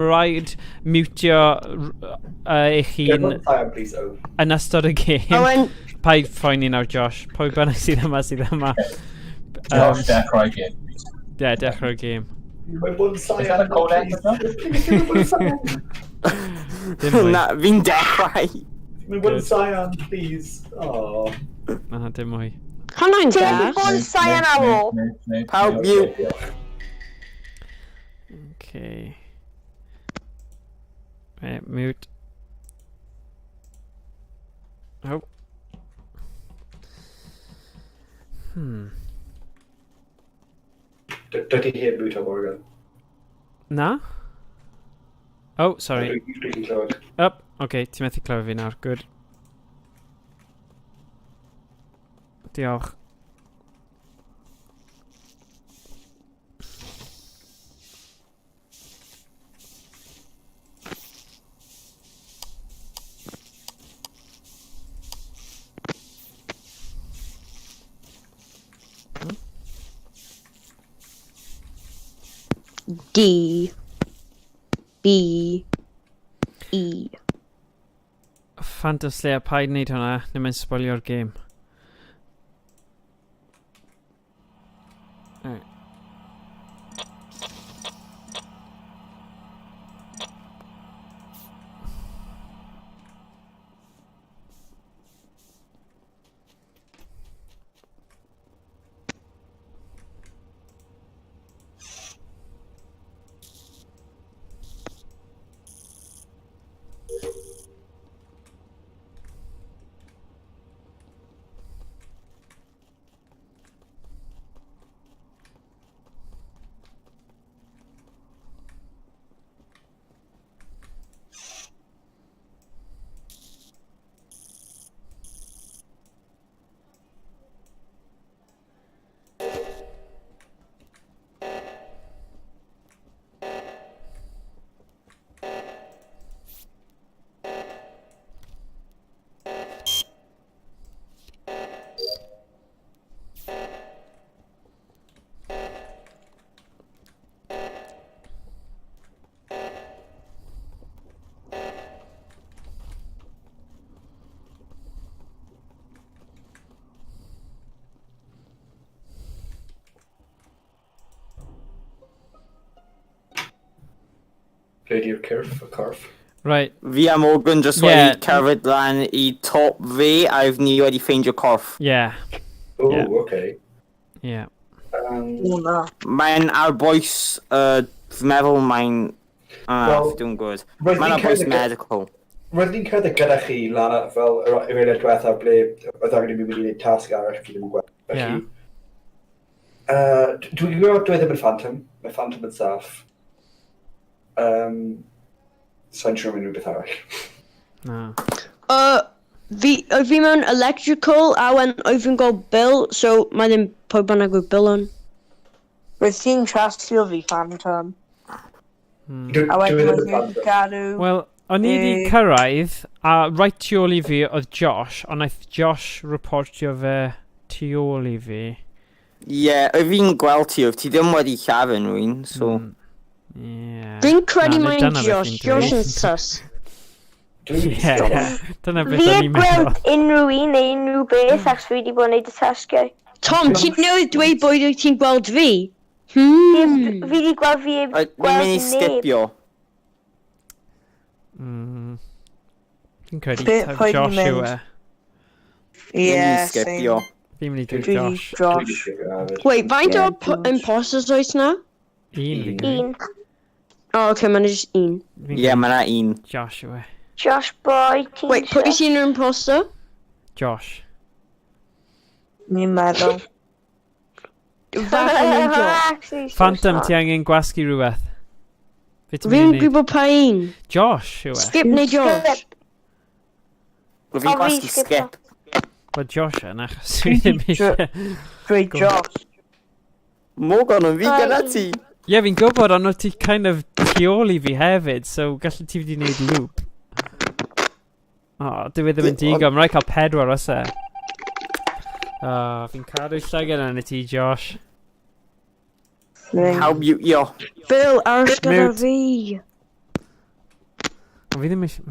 Rhaid mutio eich hun yn ystod y gêm. Owen. Paid phoeni nawr, Josh. Pwy bynnag sydd yma sydd yma. Josh, dechrau gêm. Ie, yeah, dechrau'r gêm. Mae'n bod yn Is that a codec or something? Dim mwy. Na, fi'n dechrau. Mae'n bod yn cyan, please. Oh. Na, dim mwy. Hwnna'n Ti'n gallu gas. bod yn cyan ar ôl. Pawb mute. Okay. Right, mute. Oh. Dydy heb mute o Morgan. Na? Oh, sorry. Dwi'n clywed. Up. Okay, ti'n methu clywed fi nawr. Good. Diolch. D B E. Phantom Slayer, paid wneud hwnna, neu mae'n sbolio'r gêm. Right. Ble di'r cyrff, y corff? Right. Fi a Morgan just Yeah. wedi cerdded lan i top fi a oedd ni wedi ffeindio corff. Yeah. Oh, Yeah. okay. Yeah. Um, O na. Mae'n ar bwys, fi'n meddwl mae'n... Ah, Wel, dwi'n gwybod. roedd Mae'n ni'n ar bwys cerdded- medical. Roeddwn ni'n cerdded gyda chi lan at fel yr yr eiliad diwethaf ble oedd angen i mi mynd i wneud tasg arall fi ddim yn gweld. Felly, Ie. Dwi'n gwybod dwi ddim yn Phantom. Mae Phantom yn saff. Sa'n siŵr am unrhyw beth arall. Na. Fi, oedd fi mewn electrical a wen oedd fi'n gweld Bill, so mae ddim pwy bynnag yw Bill yn. Roedd ti'n trustio fi, Phantom. Dwi, A dwi wedyn ddim oedd yn hi'n Phantom. gadw... Wel, o'n i wedi cyrraedd, a right tu ôl i fi oedd Josh, ond naeth Josh reportio fe tu ôl i fi. Ie, yeah, oedd fi'n gweld ti, oedd ti ddim wedi lladd unrhyw so... Yeah. Fi'n credu Na, mae'n dyna beth Josh, fi'n Josh yn dweud. sus. Dwi'n Yeah, dyna beth Fi o'n heb i'n meddwl. gweld unrhyw un neu unrhyw beth achos fi wedi bod yn neud y tasgau. Tom, ti'n newydd dweud bod wyt ti'n gweld fi? Fi wedi gweld fi heb Ni'n gweld mynd i neb. skipio. Fi'n credu Be- taw pwy Josh ni'n yw mynd? e. Ni'n mynd Ie, i skipio. same. Fi'n mynd i dweud Dwi Josh. di Josh. Wait, faint Ie, o Josh. imposters oes na? Un fi'n credu. Un. Oh, okay, mae'n just un. Fi'n Ie, credu mae yna un. Josh yw e. Josh boy, ti'n Wait, pwy sy'n yr imposter? Josh. Ni'n meddwl. Falle yn Josh. Phantom, ti angen gwasgu rhywbeth. Be ti'n mynd Fi'n i wneud? gwybod pa un. Josh yw e. Skip neu Josh? Roedd fi'n O, fi gwasgu skipio. skip. Wel, Josh yn achos fi ddim eisiau. Dweud Go on. Josh. Morgan, oedd fi gyda ti. Ie, fi'n gwybod, ond o't ti kind of tu ôl i fi hefyd, so gallu ti wedi gwneud loop. O, oh, dyw e ddim yn digon, mae'n rhaid cael pedwar os e. O, fi'n cadw llygad arno ti, Josh. Pawb mutio. Bill, aros gyda Mute. fi. Ond fi ddim eisiau...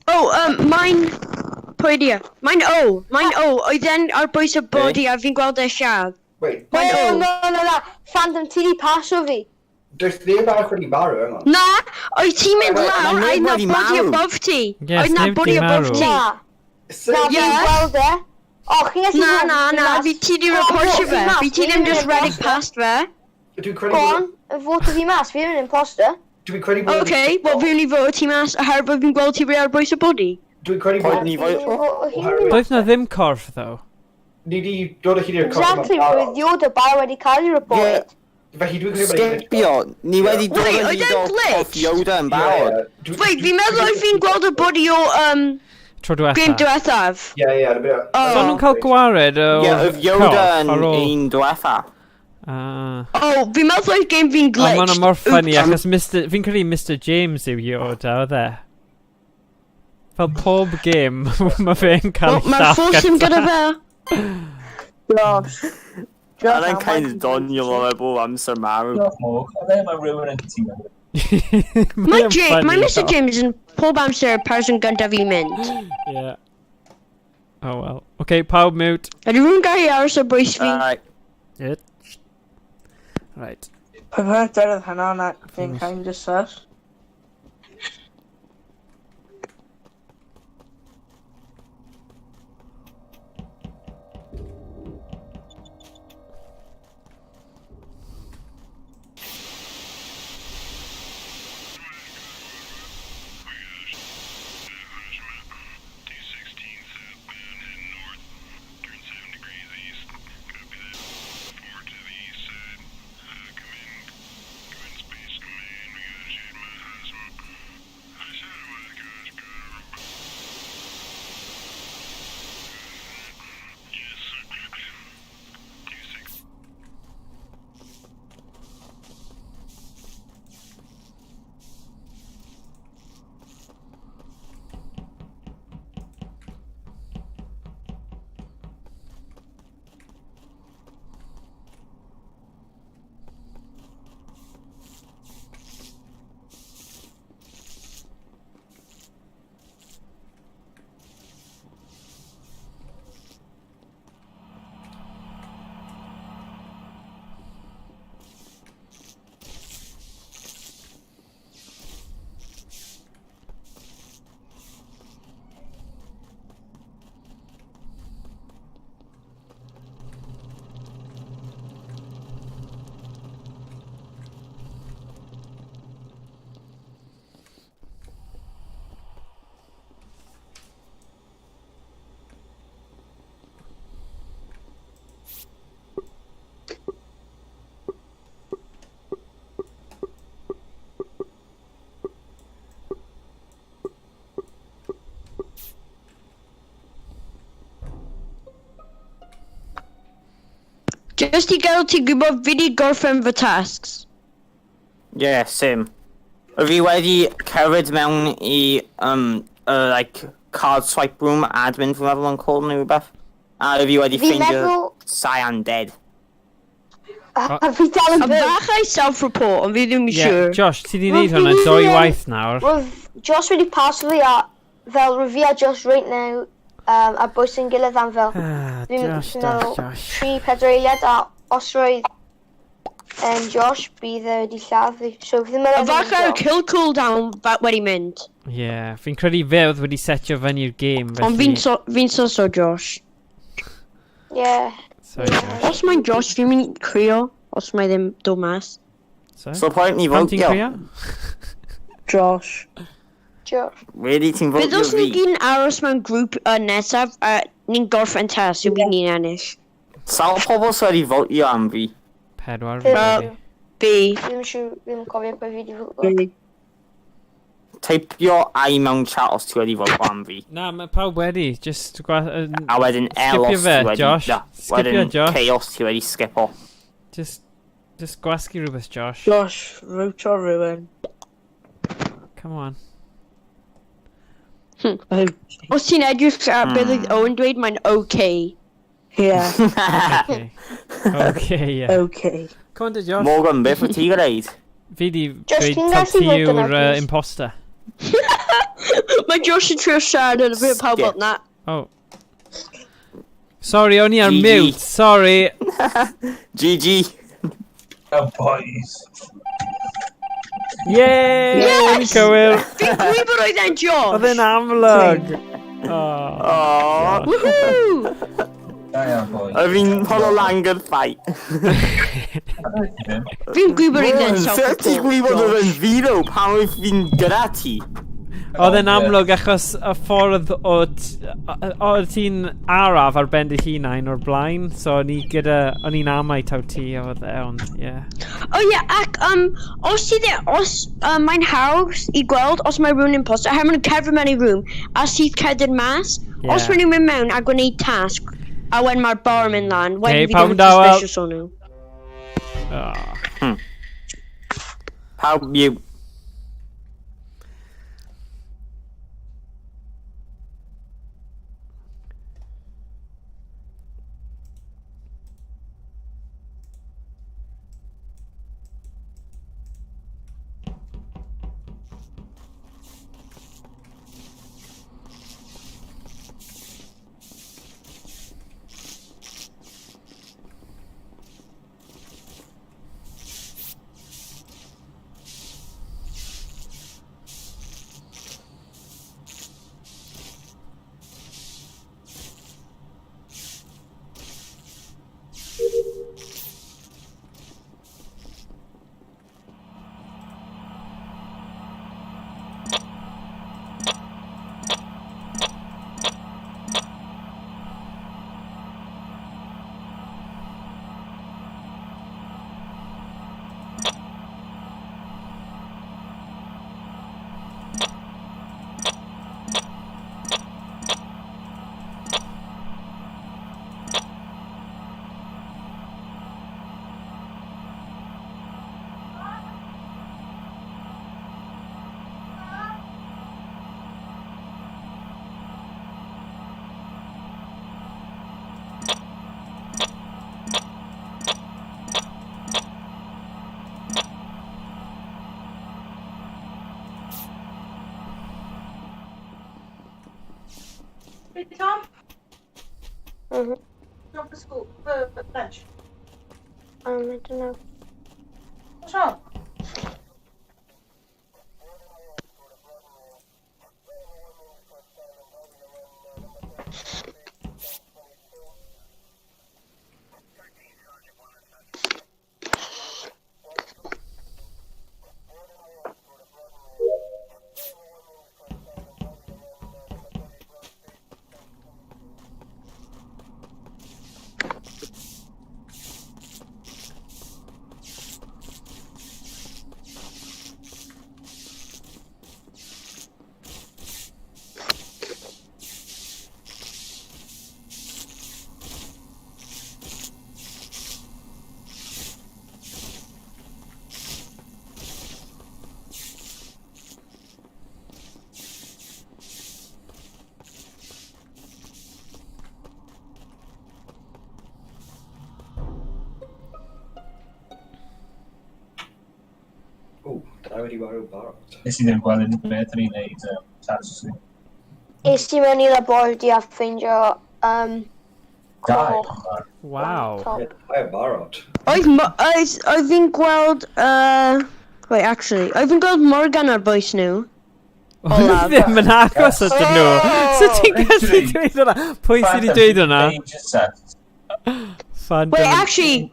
Oh, mae'n... Pwy di e? Mae'n O! Mae'n O! Oedd e'n ar bwys y body a fi'n gweld e siarad. Wait, Mae'n No, O. no, no, na. Phantom, ti di pasio fi. does neb arall wedi marw, hang on. Na! Oedd ti'n mynd Wait, lawr, mae neb oedd na wedi body marw. above ti. Yes, Oedd na neb body di above marw. ti. Na, So, na, fi'n Yeah. gweld e. O, chi'n gallu Na, gweld na, fi na, mas. fi ti di Go on, reportio vote fe. fi mas, Fi ti fi ddim ddim just yn redeg imposter. past fe. Dwi'n credu Go bod... on, vote fi mas, fi ddim yn imposter. Dwi'n credu bod... Okay, wel fi mynd i fod ti mas oherwydd bod fi'n gweld ti rei ar bwys y body. Dwi'n credu bod... Point ni fod... Oherwydd- Doedd na ddim corff, though. Ni di dod o hyd i'r corff Exactly, yma'n roedd barod. Yoda bar wedi cael ei report. Felly dwi'n credu bod... Skipio, ni wedi dod Wait, o oedd hyd e'n o corff glitched? Yoda yn barod. Wait, fi'n meddwl oedd fi'n gweld y body o Tro game diwetha. diwethaf. Ie, ie, ie. Oh. So nhw'n cael gwared o Ie, oedd Yoda corff yn ar ôl... un diwetha. Ah. Oh, fi'n meddwl oedd game fi'n Ond glitched. ma'n mor funny Oops. achos Mr... Fi'n credu Mr James yw Yoda, oedd e? Fel pob game, mae fe'n cael Wel, mae'r llath force ddim gyda fe. Josh. Josh, Yna'n kind of doniol o fe bob amser marw. Diolch, Morg. A le mae rhywun yn cytuno. Mae James, mae Mr James yn pob amser y person gyntaf i mynd. Yeah. Oh well. Okay, pawb mute. Ydy rhywun gallu aros ar bwys fi? Alright. It. Right. Pwy bynnag dwedodd hynna, na, fi'n kind of sus. Just i gael ti gwybod fi di gorffen fy tasks. Yeah, same. Oedd fi wedi cerdded mewn i, like, card swipe room, admin fi'n meddwl yn called neu rhywbeth. A fi wedi Fi'n ffeindio meddwl... Cyan dead. A fi dal yn A byw. bach ai self-report, ond fi ddim yn Yeah, siŵr. Josh, ti di Wel, wneud hwnna fi doi ddim- waith nawr. Roedd Josh wedi paso fi a fel roedd fi a Josh right now a bwys yn gilydd am fel Ah, fi'n Josh, fi'n Josh, meddwl Josh. 3-4 eiliad a os roedd Josh bydd e wedi lladd fi. So fi ddim yn A meddwl bach bod ai Josh. kill cooldown wedi mynd. Yeah, fi'n credu fe oedd wedi setio fyny'r game, felly... Ond fi'n so, fi'n so so Josh. Yeah. Sorry, Josh. Os mae'n Josh, fi'n mynd i crio. Os mae ddim dod mas. Sorry. So pwynt ni Pam ti'n fotio? crio? Josh. Josh. Really, ti'n Bydd fotio os ni fi? gyd yn aros mewn grŵp nesaf, ni'n gorffen tas, yw bydd ni'n ennill. Sawl pobl sydd wedi fotio am fi? Pedwar, fi'n credu. Fi. Fi ddim yn siŵr, fi ddim yn cofio pwy fi wedi fotio. Teipio I mewn chat os ti wedi fotio am fi. Na, mae pawb wedi, just... A wedyn L Skipio os fe, ti wedi... Josh. Na, Skipio, wedyn Josh. K os ti wedi skipo. Just gwasgu rhywbeth, Josh. Josh, vote rhywun. Come on. Oh, Os ti'n edrych ar beth oedd Owen dweud, mae'n okay. yeah, Okay. Okay, yeah. okay. Come on, Josh. Morgan, beth wyt ti'n gwneud? Fi di Josh, dweud ti'n taw gallu ti fod yna, yw'r please? imposter. Mae Josh yn trio siarad yn y byd pawb Skip. fel na. Oh. Sorry, o'n i ar GG. mute, sorry. GG. Oh, boys. Yay! Yes! Cywir. Fi'n gwybod oedd e'n Josh! Oedd e'n amlwg. Oh. Oh. Woohoo! Da iawn, boys. I fi'n holo lan good fight. Fi'n gwybod oedd e'n Sut ti'n self-report, gwybod oedd Josh. yn fi ddo pan oedd fi'n gyda ti? Oedd e'n amlwg achos y ffordd o oedd ti'n araf ar ben dy hunain o'r blaen, so o'n i gyda, o'n i'n amau taw ti oedd e, ond, ie. O ie, ac os ti ddim, os mae'n haws i gweld os mae rhywun imposter, oherwydd maen nhw'n cerdded mewn i room, a sydd cerdded mas, os Ie. maen nhw'n mynd mewn a gwneud tasg, a wedyn mae'r bar yn mynd lan, wedyn Hei, fi pawb ddim yn yn dawel. suspicious o nhw. Oh. Pawb mute. Hey, Tom, Not for school, for lunch. I don't know. What's wrong? Dau wedi marw barod. Nes i ddim gweld unrhyw beth yn ei wneud tasg fi. Es i mewn i labordy a ffeindio Dau. coch. Waw. Top. Ie, dau yn barod. Oedd, oedd, oedd fi'n gweld, wait, actually, oedd fi'n gweld Morgan ar bwys nhw. Oedd Olaf. ddim yn agos ydyn nhw. Sut ti'n gallu dweud hwnna? Pwy sydd wedi dweud hwnna? Phantom. Wait, actually,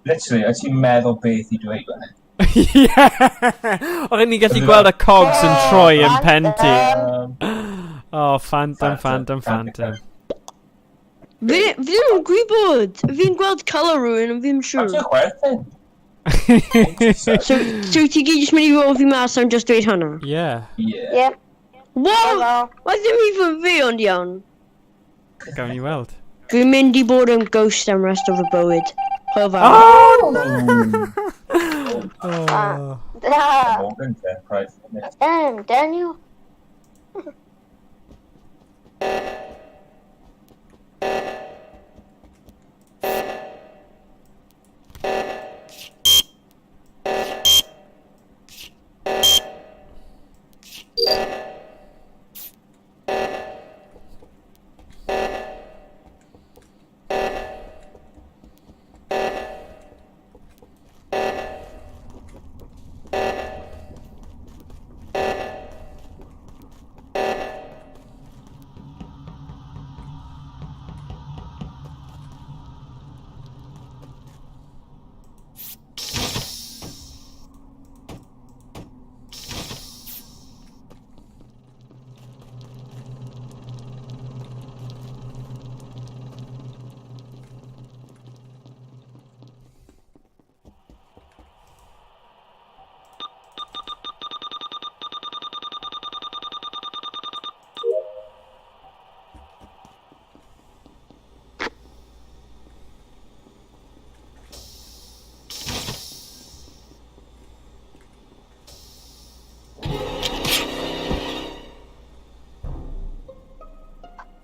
Literally, o't ti'n meddwl beth i dweud fe? Ie! Oedd ni'n gallu gweld y cogs yn troi yn pen ti. Oh, Phantom, Phantom, Phantom. Fi, fi ddim yn gwybod. Fi'n gweld colour rhywun, ond fi ddim Ti'n siŵr. chwerthin? So, so ti gyd jyst mynd i rôl fi mas am just dweud hwnna? Yeah. Yeah. Yep. Wow! Hello. Mae ddim even fi ond iawn. Gawn ni weld. Dwi'n mynd i bod yn ghost am rest of y bywyd. Hwyl fawr. Oh, no! Oh. Ah, Morgan, te, right. Damn, Daniel.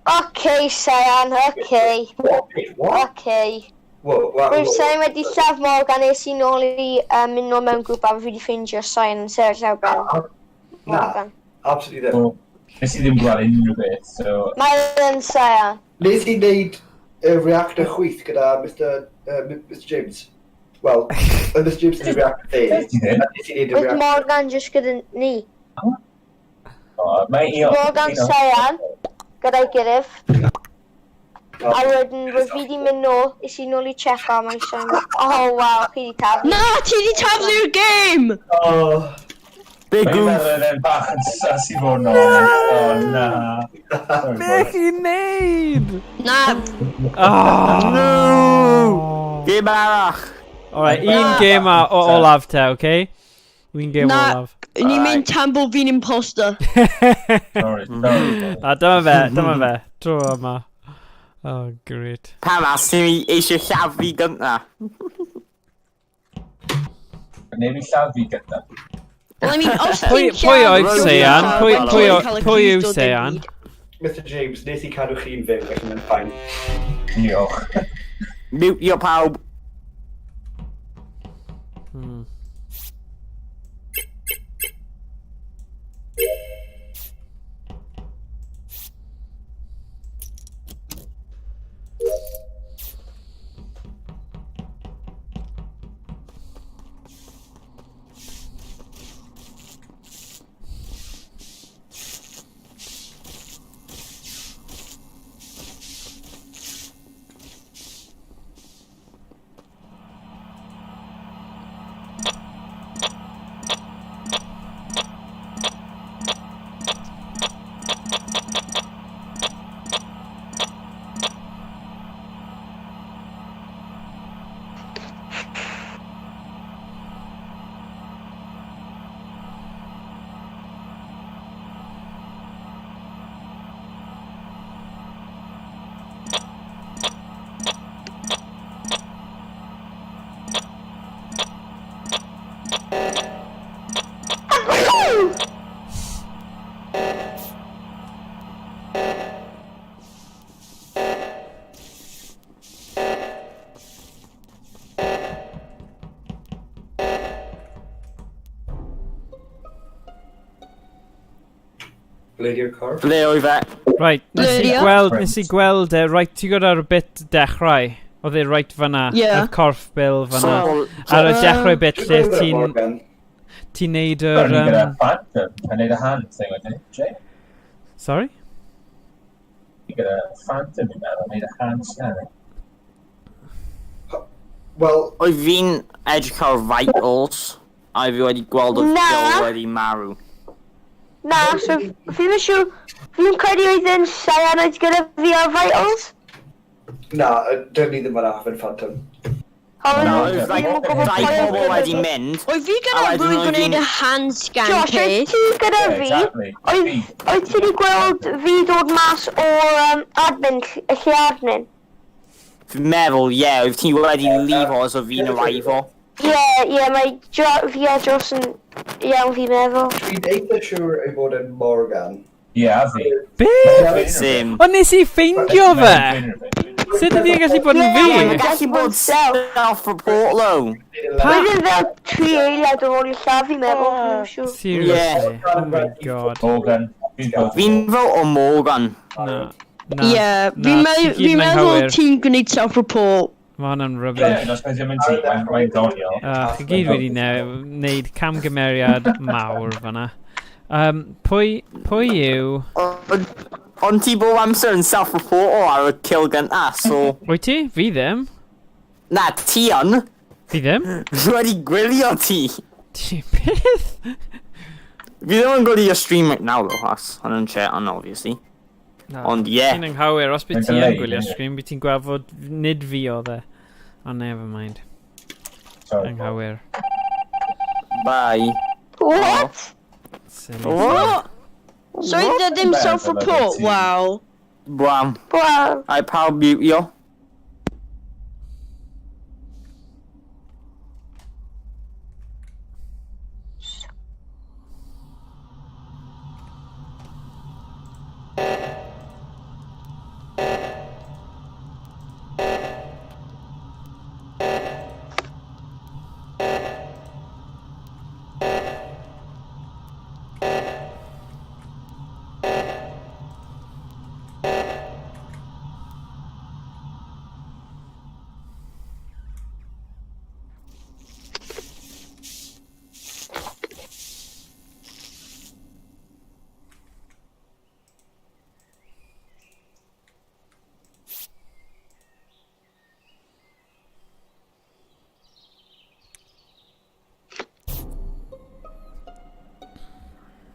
Okay, Cyan, okay. What? Wait, what? Okay. Whoa, whoa, Rwy'n whoa. Cyan wedi lladd Morgan, es i nôl i mynd nôl mewn grŵp a fi wedi ffeindio Cyan yn sefyll ar ben Na, Morgan. absolutely ddim. So, nes i ddim gweld unrhyw beth, so... Mae yn Cyan. Nes i wneud y reactor chwith gyda Mr James. Wel, oedd Mr James yn y reactor dde. Nes i ddim. A nes i wneud y Oedd reactor... Morgan jyst gyda ni. O, Mae un... Morgan Cyan gyda'i gilydd. A wedyn roedd fi wedi mynd nôl, es i nôl i check a mae Cyan. Oh wow, chi wedi taflu. Na, ti di taflu'r game! Oh. Big Mae'n goof. meddwl oedd e'n bach yn sus i fod yn onest. O, na. Sorry, Be boys. chi'n neud? Na, Oh. No! Game arall. Alright, un game o olaf te, okay? Un game Na. olaf. ni'n mynd tan bod fi'n imposter. Sorry, sorry. A dyma fe, dyma fe. Tro yma. Oh, great. Pam as ti eisiau lladd fi gynta? Neu fi lladd fi gyda. Well, I mean, os Pwy, ti'n pwy lladd oedd rhywun, Seian? Pwy, ti'n pwy, cael pwy yw accused o dim Seian? byd. Mr James, nes i cadw chi'n fyw, felly mae'n fine. Diolch. Mutio pawb. Ble di'r corff? Ble oedd e? Right, nes i Blurrio. gweld, nes i gweld e, right, ti'n gwybod ar y bit dechrau? Oedd e right fyna, Ie. oedd corff Bill fyna. So, Ar y dechrau bit lle Dwi'n ti'n Morgan. ti'n neud O'n yr... i gyda Um, Phantom, a neud y hand thing wedyn, Jay. sorry? I gyda Phantom i'n meddwl, neud y hand scan. Wel, Oedd fi'n edrych ar vitals, a fi wedi gweld oedd Na. Bill wedi marw. Na, so fi'n yn siŵr, fi'n credu oedd yn cyanide gyda fi ar vitals. na, dyn ni ddim yn afon Phantom. Ond Na, fi oedd ddim like, yn gwybod dau pwy oedd bobl gyda wedi fi. mynd. Oedd fi gyda A wedyn rhywun oedd gwneud fi'n- y hand scan Josh, oedd peth. ti gyda Yeah, fi? exactly. Oedd, oedd ti wedi gweld fi dod mas o'r admin, y lle admin? Fi'n meddwl, ie, yeah, oedd ti wedi lifo os oedd fi'n arrivo. Ie, ie, mae jo, fi a Josh yn iawn fi'n meddwl. Dwi'n eitha siŵr ei bod yn Morgan. Ie, a fi. Beth? Sim. Ond nes i ffeindio fe! Sut ydy e'n gallu bod yn Ie, fi? Mae'n gallu bod self-report though. Pa- Oedd yn fel tri eiliad ar ôl i lladd fi'n meddwl, fi'n siŵr. Seriously? Oh my god. Morgan. Fi'n vote Fi'n fel o Morgan. Na. Na. Ie, Na, fi'n ti meddwl gyd fi'n yn meddwl anghywir. ti'n gwneud self-report. Mae hwnna'n Ie, rubbish. os mae ddim yn ti, mae'n doniol. Chi gyd wedi wneud camgymeriad mawr fyna. Pwy, pwy yw... Ond ond ti bob amser yn self-report o ar y kill gynta, so... Wyt ti? Fi ddim. Na, ti yn. Fi ddim. Fi wedi gwylio ti. Ti beth? Fi ddim yn gwylio stream right now though, has. Ond yn chat, ond obviously. Na. Ond ie. Ti'n anghywir, os bydd Mae'n ti yn delayed, gwylio innit? stream, bydd ti'n gweld fod nid fi oedd e. Oh, never mind. Sorry. Anghywir. Bye. What? Silly. What? So oedd e ddim Better self-report, than wow. Blam. Wel, I pawb mutio.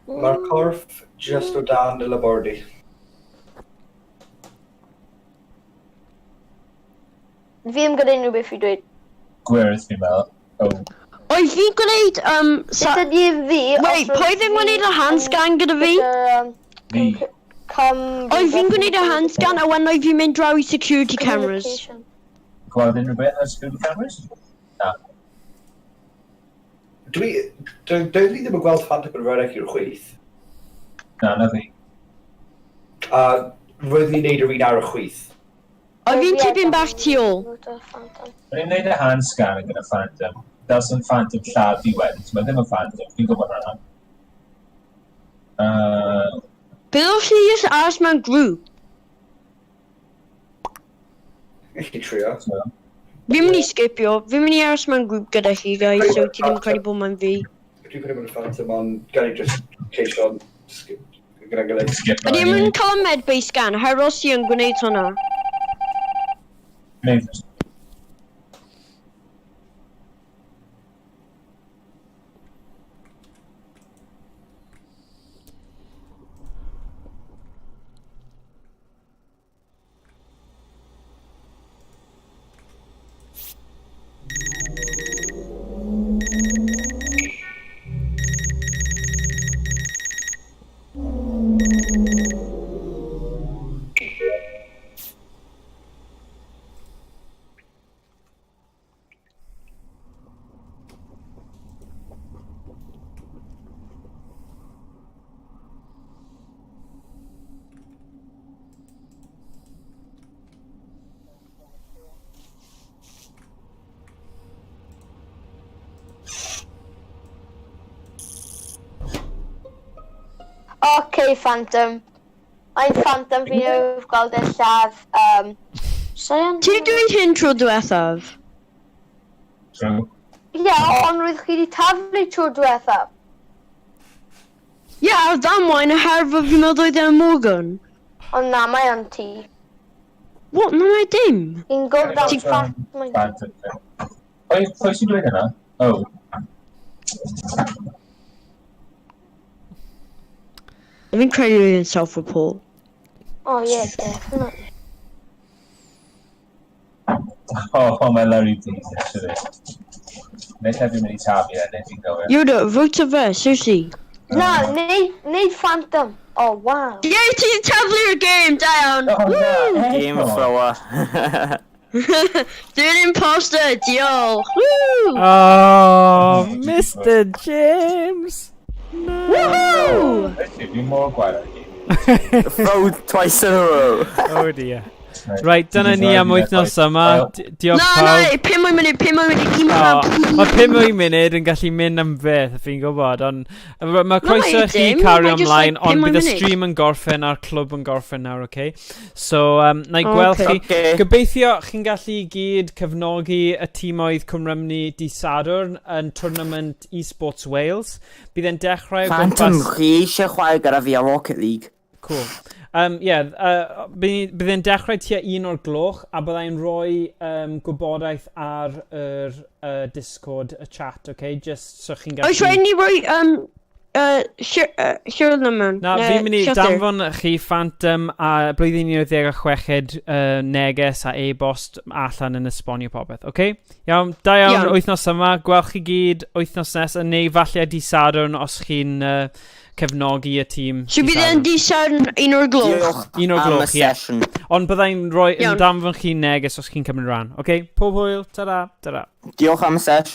Mae'r corff just o dan y labordy. fi ddim gyda unrhyw beth i dweud. Gwyrdd fi'n meddwl. Oh, Oedd fi'n gwneud, sa... Sa... Ydy fi... Wait, os pwy ddim gwneud y hand scan gyda fi? fi. Oedd fi'n gwneud y hand scan a wen oedd fi'n mynd draw i security cameras. Gweld unrhyw beth ar security cameras? Na. Dwi... Dwi dwi ddim yn gweld Phantom yn rhedeg i'r chwith. Na, na fi. A roedd ni'n neud yr un ar y chwith. Oedd fi'n tipyn bach tu ôl. O'n i'n neud y hand scan gyda Phantom. Dylsen Phantom lladd fi wedyn, so mae ddim yn Phantom, fi'n gwybod hwnna. Beth os ni jyst aros mewn grŵp? Gallu trio. So, Fi'n mynd i skipio, fi'n mynd i aros mewn grŵp gyda chi guys, so ti ddim yn credu bod mae'n fi. Dwi'n credu bod y Phantom ond gan i just ceisio skip gyda'n gilydd. skip Ydy hwnna, yn cael y medbay scan, oherwydd os ti yn gwneud hwnna. Maybe. Okay, Phantom. Mae'n Phantom fi newydd gweld e'n lladd. Cyan? Ti'n dweud hyn tro diwethaf? True. Ie, yeah, ond roedd chi wedi taflu tro diwethaf. Ie, yeah, ar ddamwain oherwydd fi'n meddwl oedd e'n Morgan. Ond na, mae o'n ti. What? Na, mae dim. Fi'n gwybod am Ti'n- Phantom. Phantom. Pwy sy'n dweud yna? Oh. Fi'n credu oedd e'n self-report. Oh yeah, definitely. Oh, mae Larry D, literally. Neu lle fi'n mynd i tafu e, neu fi'n gywir. Yoda, vote fe, seriously. Na, neud Phantom. Oh, wow. Ie, ti'n taflu'r game, da iawn. Oh, na, Game eto. thrower. Dwi'n imposter, diolch. Woo! Oh, Mr James! Woohoo! Literally, fi'n mor gwael ar gyd. Throw twice in a row. Oh dear. Right, dyna ni am wythnos yma. Diolch Na, na, pawb. 5 munud, 5 munud, un O, mae 5 munud yn gallu mynd am beth, fi'n gwybod, ond mae croeso mae i chi dim, cario mae just ymlaen, like ond 5 bydd y munud. stream yn gorffen a'r clwb yn gorffen nawr, oce? So, na i gweld chi. Okay. Gobeithio chi'n gallu i gyd cefnogi y timoedd Cwm Rhymni dydd Sadwrn yn Tournament Esports Wales. Bydd e'n dechrau o Phantom, gwmpas. chi eisiau chwarae gyda fi ar Rocket League? Cool. Yeah, bydd e'n dechrau tua 1 o'r gloch a byddai'n rhoi gwybodaeth ar yr Discord, y chat, okay? Just so chi'n gallu. Oes rhaid ni roi, siwr mewn? Na, fi'n mynd i danfon chi Phantom a blwyddyn 16 neges a e-bost allan yn esbonio popeth, oce? Okay? Iawn, da iawn, Iawn. Wythnos yma, gweld chi gyd wythnos nes, neu falle dydd Sadwrn os chi'n cefnogi y tîm So dydd bydd e'n Sadwrn. dydd Sadwrn 1 o'r gloch? Diolch 1 o'r am y gloch, ie. session. Ond byddai'n rhoi yn Iawn. danfon chi neges os chi'n cymryd rhan. Oce, okay? Pob hwyl, ta-ra, ta-ra. Diolch am y session.